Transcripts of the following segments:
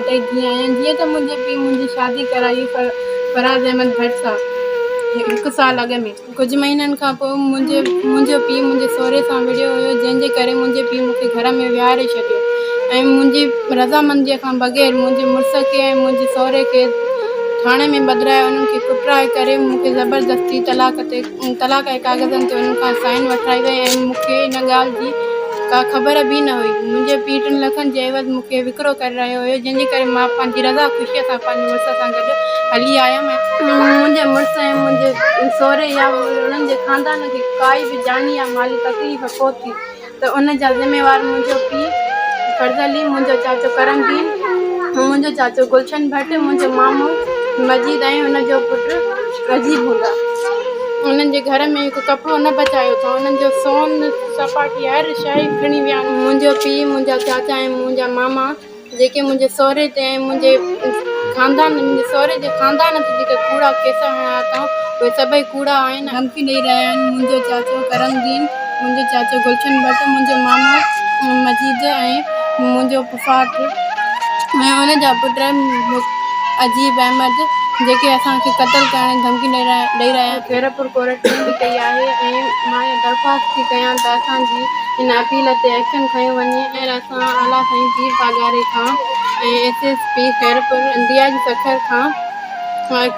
ڀٽ جي ڌيء آهيان. جيئن ته منهنجي پيء منهنجي شادي ڪرائي فراز احمد ڀٽ سان هڪ سال اڳ ۾. ڪجهه مهينن کان پوء منهنجي منهنجو پيء منهنجي سهري سان وڙهيو هيو جنهن جي ڪري منهنجي پيء مون کي گهر ۾ ويهاري ڇڏيو ۽ منهنجي رضامنديء کان بغير منهنجي مڙس کي ۽ منهنجي سهري کي ٿاڻي ۾ ٻڌرائي انهن کي ڪٽرائي ڪري مون کي زبردستي طلاق تي طلاق جي ڪاغذن تي انهن کان سائن وٺرائي وئي ۽ مون کي ان ڳالهه جي ڪا خبر به نه هئي. منهنجي پيء ٽن لکن جي عيوض مون کي وڪرو ڪري رهيو هيو، جنهن جي ڪري مان پنهنجي رضا خوشيء سان پنهنجي مڙس سان گڏ هلي آيم ۽ منهنجي مڙس ۽ منهنجي سهري يا انهن جي خاندان کي ڪائي به جاني يا مالي تڪليف پهتي ته ان جا ذميوار منهنجو پيء فرض علي، منهنجو چاچو ڪرم دين، منهنجو چاچو گلشن ڀٽ، منهنجو مامو مجيد ۽ ان جو پٽ عجيب هوندا. انهن جي گهر ۾ هڪ ڪپڙو نه بچايو اٿئون. انهن جو سون، سپاٽي هر شيء کڻي ويا آهن. منهنجو پيء، منهنجا چاچا ۽ منهنجا ماما جيڪي منهنجي سهري تي ۽ منهنجي خاندان منهنجي سهري جي خاندان تي جيڪي ڪوڙا ڪيس هنيا اٿائون اهي سڀئي ڪوڙا آهن. ڌمڪي ڏئي رهيا آهن. منهنجو چاچو ڪرم دين، منهنجو چاچو گلشن ڀٽ، منهنجو مامو مجيد ۽ منهنجو پڦاٽ ۽ ان جا پٽ عجيب احمد جيڪي اسان کي قتل ڪرڻ جي ڌمڪي ڏئي رهيا آهن. خيرپور ڪورٽ ۾ به ڪئي آهي ۽ مان اها درخواست ٿي ڪيان ته اسان جي ان اپيل تي ايڪشن کنيو وڃي ۽ اسان اعليٰ سائين پير پاڳاري کان ۽ S S P Khairpur D I G Sukkur کان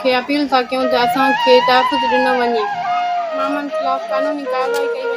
کي اپيل ٿا ڪيون ته اسان کي تحفظ ڏنو وڃي. مامن خلاف قانوني ڪارروائي ڪئي وڃي.